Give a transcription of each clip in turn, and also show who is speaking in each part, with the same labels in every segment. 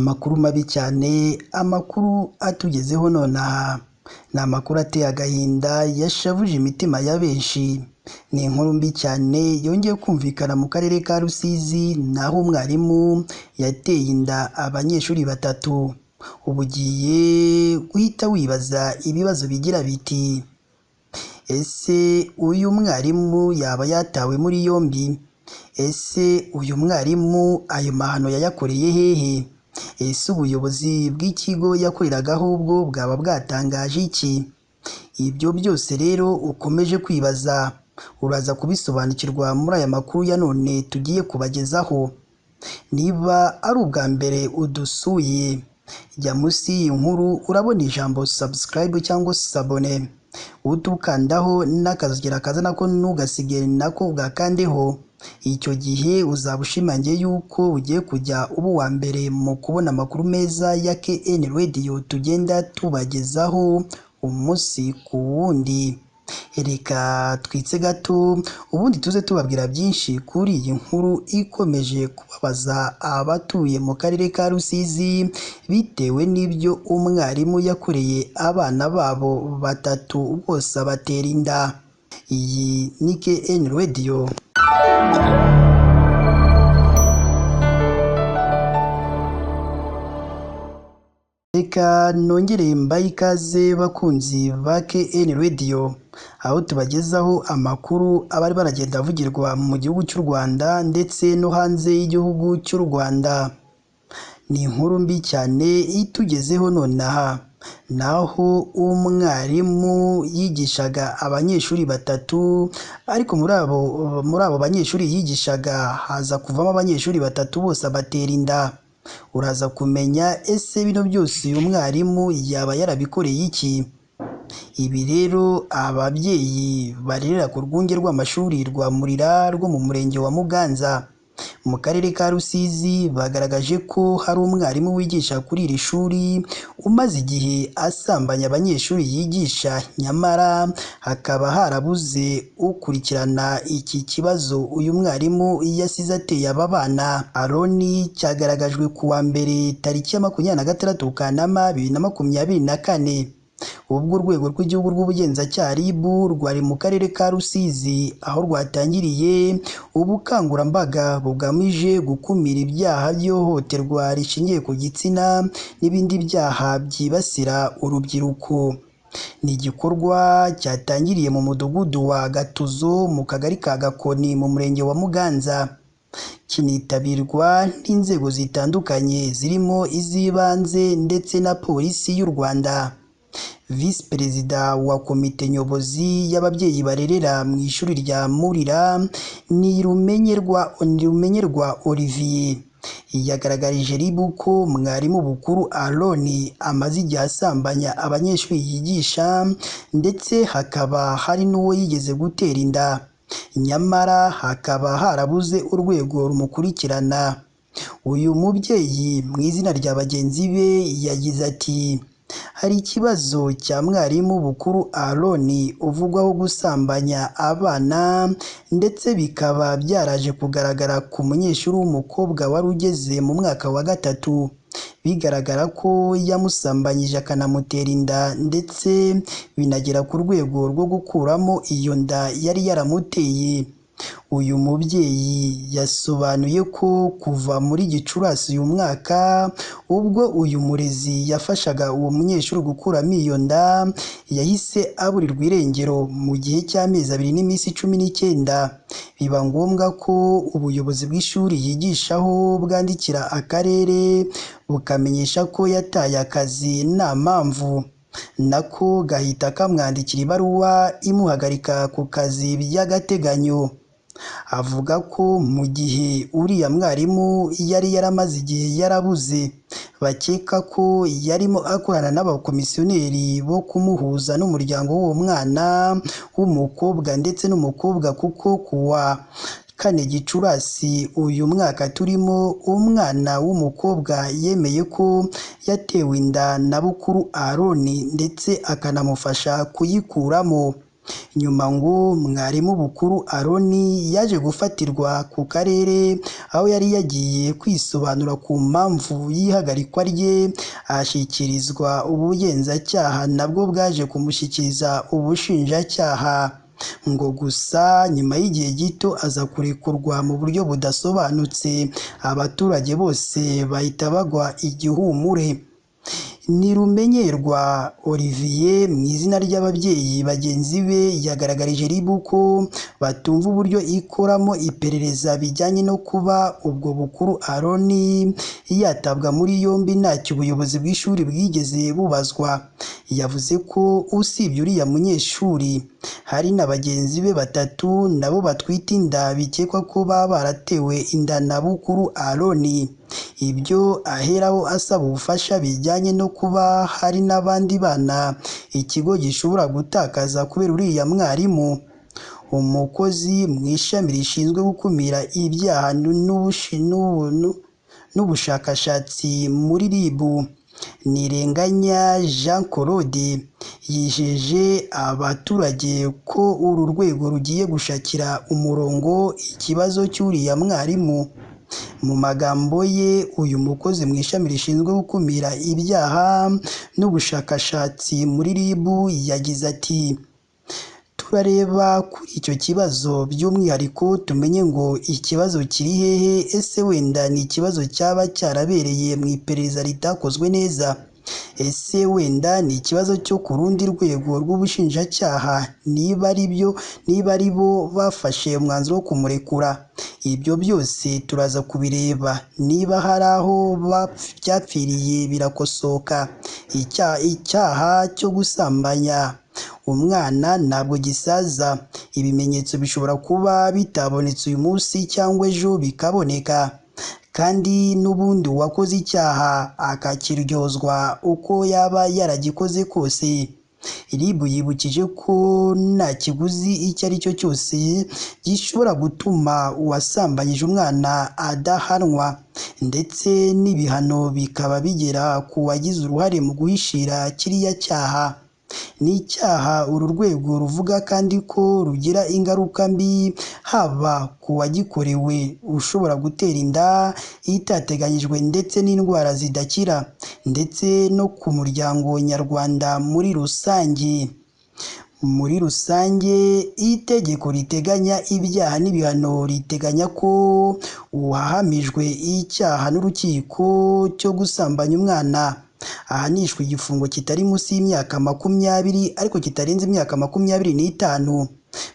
Speaker 1: Amakuru mabi cyane, amakuru atugezeho nonaha, ni amakuru ateye agahinda yashavuje imitima ya benshi. Ni inkuru mbi cyane yongeye kumvikana mu karere ka Rusizi, naho umwarimu yateye inda abanyeshuri batatu. Ubu ugiye guhita wibaza ibibazo bigira biti: ese uyu mwarimu yaba yatawe muri yombi? Ese uyu mwarimu ayo mahano yayakoreye hehe? Ese ubuyobozi bw'ikigo yakoreragaho bwo bwaba bwatangaje iki? Ibyo byose rero ukomeje kwibaza, uraza kubisobanukirwa muri aya makuru ya none tugiye kubagezaho. Niba ari ubwa mbere udusuye, jya munsi y'iyi nkuru urabona ijambo subscribe cyangwa s'abone, uhite ukandaho n'akazogera kaza nako ntugasige nako ugakandeho. Icyo gihe uzaba ushimangiye yuko ugiye kujya uba uwa mbere mu kubona amakuru meza ya KN Radio tugenda tubagezaho umunsi ku wundi. Reka twitse gato ubundi tuze tubabwira byinshi kuri iyi nkuru ikomeje kubabaza abatuye mu karere ka Rusizi bitewe n'ibyo umwarimu yakoreye abana babo batatu bose abatera inda. Iyi ni KN Radio. Reka nongere mbahe ikaze bakunzi ba KN Radio, aho tubagezaho amakuru aba arimo aragenda avugirwa mu gihugu cy'u Rwanda ndetse no hanze y'igihugu cy'u Rwanda. Ni inkuru mbi cyane itugezeho nonaha, naho umwarimu yigishaga abanyeshuri batatu, ariko muri abo banyeshuri yigishaga haza kuvamo abanyeshuri batatu bose abatera inda. Uraza kumenya ese bino byose uyu mwarimu yaba yarabikoreye iki? Ibi rero ababyeyi barerera ku rwunge rw'amashuri rwa Murira rwo mu murenge wa Muganza mu karere ka Rusizi bagaragaje ko hari umwarimu wigisha kuri iri shuri umaze igihe asambanya abanyeshuri yigisha, nyamara hakaba harabuze ukurikirana iki kibazo uyu mwarimu yasize ateye aba bana. Aroni cyagaragajwe ku wa mbere tariki ya 26 Kanama 2024, ubwo urwego rw'igihugu rw'ubugenzacyaha RIB rwari mu karere ka Rusizi, aho rwatangiriye ubukangurambaga bugamije gukumira ibyaha by'ihohoterwa rishingiye ku gitsina n'ibindi byaha byibasira urubyiruko. Ni igikorwa cyatangiriye mu mudugudu wa Gatuzo mu kagari ka Gakoni mu murenge wa Muganza, kinitabirwa n'inzego zitandukanye zirimo iz'ibanze ndetse na polisi y'u Rwanda. Visi Perezida wa Komite Nyobozi y'ababyeyi barerera mu ishuri rya Murira ni Rumenyerwa Olivier, yagaragarije RIB ko mwarimu Bukuru Aroni amaze igihe asambanya abanyeshuri yigisha ndetse hakaba hari n'uwo yigeze gutera inda, nyamara hakaba harabuze urwego rumukurikirana. Uyu mubyeyi mu izina rya bagenzi be yagize ati: hari ikibazo cya mwarimu Bukuru Aroni uvugwaho gusambanya abana ndetse bikaba byaraje kugaragara ku munyeshuri w'umukobwa wari ugeze mu mwaka wa gatatu, bigaragara ko yamusambanyije akanamutera inda ndetse binagera ku rwego rwo gukuramo iyo nda yari yaramuteye. Uyu mubyeyi yasobanuye ko kuva muri Gicurasi uyu mwaka ubwo uyu murezi yafashaga uwo munyeshuri gukuramo iyo nda, yahise aburirwa irengero mu gihe cy'amezi 2 n'iminsi 19, biba ngombwa ko ubuyobozi bw'ishuri yigishaho bwandikira akarere bukamenyesha ko yataye akazi nta mpamvu, nako gahita kamwandikira ibaruwa imuhagarika ku kazi by'agateganyo. Avuga ko mu gihe uriya mwarimu yari yaramaze igihe yarabuze, bakeka ko yarimo akorana n'abakomisiyoneri bo kumuhuza n'umuryango w'uwo mwana w'umukobwa ndetse n'umukobwa, kuko kuwa 4 Gicurasi uyu mwaka turimo umwana w'umukobwa yemeye ko yatewe inda na Bukuru Aroni ndetse akanamufasha kuyikuramo. Nyuma ngo mwarimu Bukuru Aroni yaje gufatirwa ku karere aho yari yagiye kwisobanura ku mpamvu y'ihagarikwa rye, ashyikirizwa ubugenzacyaha nabwo bwaje kumushyikiriza ubushinjacyaha. Ngo gusa nyuma y'igihe gito aza kurekurwa mu buryo budasobanutse, abaturage bose bahita bagwa igihumure. Ntirumenyerwa Olivier mu izina ry'ababyeyi bagenzi be yagaragarije RIB ko batumva uburyo ikoramo iperereza bijyanye no kuba ubwo Bukuru Aroni yatabwa muri yombi ntacyo ubuyobozi bw'ishuri bwigeze bubazwa. Yavuze ko usibye uriya munyeshuri hari na bagenzi be batatu nabo batwite inda bikekwa ko baba baratewe inda na Bukuru Aroni. Ibyo aheraho asaba ubufasha bijyanye no kuba hari n'abandi bana ikigo gishobora gutakaza kubera uriya mwarimu. Umukozi mu ishami rishinzwe gukumira ibyaha n'ubushakashatsi muri RIB, Ntirenganya Jean Claude, yijeje abaturage ko uru rwego rugiye gushakira umurongo ikibazo cy'uriya mwarimu. Mu magambo ye, uyu mukozi mu ishami rishinzwe gukumira ibyaha n'ubushakashatsi muri RIB yagize ati: "Turareba kuri icyo kibazo by'umwihariko tumenye ngo ikibazo kiri hehe, ese wenda ni ikibazo cyaba cyarabereye mu iperereza ritakozwe neza, ese wenda ni ikibazo cyo ku rundi rwego rw'ubushinjacyaha, niba ari byo, niba ari bo bafashe umwanzuro wo kumurekura, ibyo byose turaza kubireba, niba hari aho byapfiriye birakosoka. Icyaha cyo gusambanya umwana ntabwo gisaza, ibimenyetso bishobora kuba bitabonetse uyu munsi cyangwa ejo bikaboneka, kandi n'ubundi uwakoze icyaha akakiryozwa uko yaba yaragikoze kose." RIB yibukije ko nta kiguzi icyo ari cyo cyose gishobora gutuma uwasambanyije umwana adahanwa, ndetse n'ibihano bikaba bigera ku wagize uruhare mu guhishira kiriya cyaha. Ni icyaha uru rwego ruvuga kandi ko rugira ingaruka mbi haba ku wagikorewe ushobora gutera inda itateganyijwe ndetse n'indwara zidakira, ndetse no ku muryango nyarwanda muri rusange. Muri rusange, itegeko riteganya ibyaha n'ibihano riteganya ko uwahamijwe icyaha n'urukiko cyo gusambanya umwana ahanishwa igifungo kitari munsi y'imyaka 20 ariko kitarenze imyaka 25.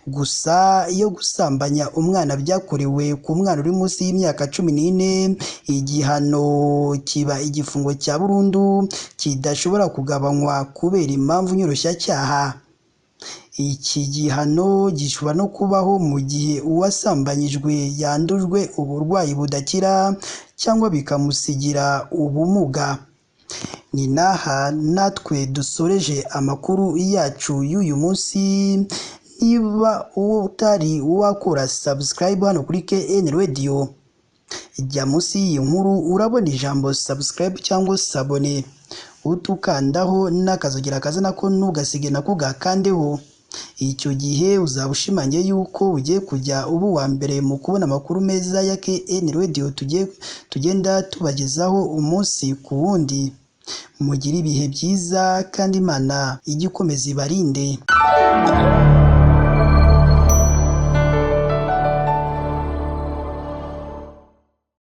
Speaker 1: Gusa iyo gusambanya umwana byakorewe ku mwana uri munsi y'imyaka 14, igihano kiba igifungo cya burundu kidashobora kugabanywa kubera impamvu nyoroshyacyaha. Iki gihano gishobora no kubaho mu gihe uwasambanyijwe yandujwe uburwayi budakira cyangwa bikamusigira ubumuga. Ni n'aha natwe dusoreje amakuru yacu y'uyu munsi. Niba utari wakora subscribe hano kuri KN Radio, jya munsi y'iyi nkuru urabona ijambo subscribe cyangwa sabone, utukandaho n'akazogera kaza nako ntugasige nako gakandeho. Icyo gihe uzaba ushimangiye yuko ugiye kujya uba uwa mbere mu kubona amakuru meza ya KN Radio tugenda tubagezaho umunsi ku wundi. Mugire ibihe byiza kandi Imana ijye ikomeza ibarinde.